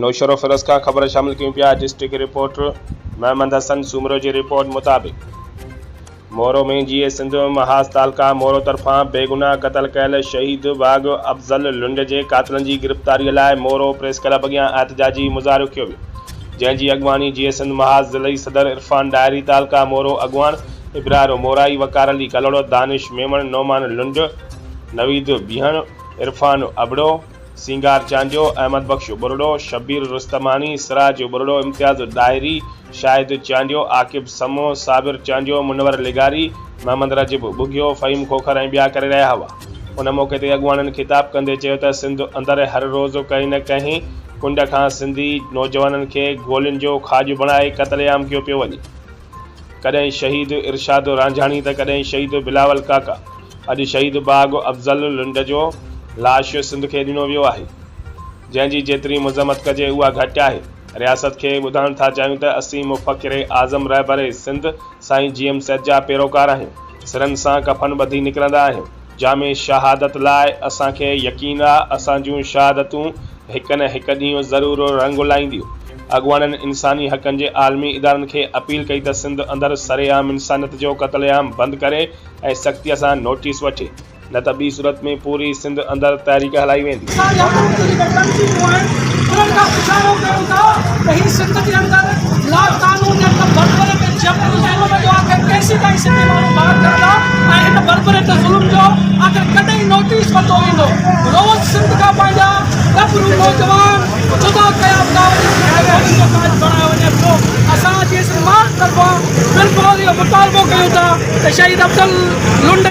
نوشهروفيروز کان خبر شامل ڪيون پيا ڊسٽرڪٽ رپورٽر محمد حسن سومرو جي رپورٽ مطابق مورو ۾ جيئي سنڌ محاذ تعلقه مورو طرفان بيگناهه قتل ڪيل شهيد باغ افضل لنڊ جي قاتلن جي گرفتاري لاء مورو پريس ڪلب اڳيان احتجاجي مظاهرو ڪيو ويو جنهن جي اڳواڻي جيئي سنڌ محاذ ضلعي صدر عرفان ڏاهري تعلقه مورو اڳواڻ ابرار مورائي وقار علي ڪلهوڙو دانش ميمڻ نعمان لنڊ نويد بيهڻ عرفان ابڙو سينگار چانڊيو، احمد بخش ٻرڙو، شبير رستماڻي، سراج ٻرڙو، امتياز ڏاهري، شاهد چانڊيو، عاقب سمون، صابر چانڊيو، منور لغاري، محمد رجب ٻگهيو، فهيم کوکر ۽ ٻيا ڪري رهيا هئا. ان موقعي تي اڳواڻن خطاب ڪندي چيو ته سنڌ اندر هر روز ڪنهن نه ڪنهن ڪنڊ کان سنڌي نوجوانن کي گولين جو کاڄ بڻائي قتل عام ڪيو پيو وڃي. ڪڏهن شهيد ارشاد رانجهاڻي ته ڪڏهن شهيد بلاول ڪاڪا، اڄ شهيد باغ افضل لنڊ جو لاش سنڌ کي ڏنو ويو آهي، جنهن جي جيتري مذمت ڪجي اها گهٽ آهي. رياست کي ٻڌائڻ ٿا چاهيون ته اسين مفڪر اعظم رهبر سنڌ سائين جي ايم سيد جا پيروڪار آهيون، سرن سان ڪفن ٻڌي نڪرندا آهيون، جام شهادت لاء اسان کي يقين آ اسان جون شهادتون هڪ نه هڪ ڏينهن ضرور رنگ لائينديون. اڳواڻن انساني حقن جي عالمي ادارن کي اپيل ڪئي ته سنڌ اندر سرعام انسانيت جو قتل عام بند ڪري ۽ سختيء سان نوٽيس وٺي نه ته ٻي صورت ۾ پوري سنڌ اندر تحريڪ هلائي ويندي. اسان جي حڪومتي جيڪي تنظيمون آهن انهن کان اشارو ڪيون ٿا ته هي سنڌ جي اندر لاقانونيت، بربريت ۽ جبر ظلم جو آخر ڪيسيتائين سنڌي ماڻهو بار کڻندا ۽ هن بربريت ظلم جو آخر ڪڏهن نوٽيس ورتو ويندو. روز سنڌ کان پنهنجا ڳڀرو نوجوان جدا ڪيا پيا وڃن ۽ گولين جو کاڄ بڻايو وڃي پيو. اسان جي سنڌ مارچ طرفان بلفرض اهو مطالبو ڪيون ٿا ته شهيد افضل لنڊ.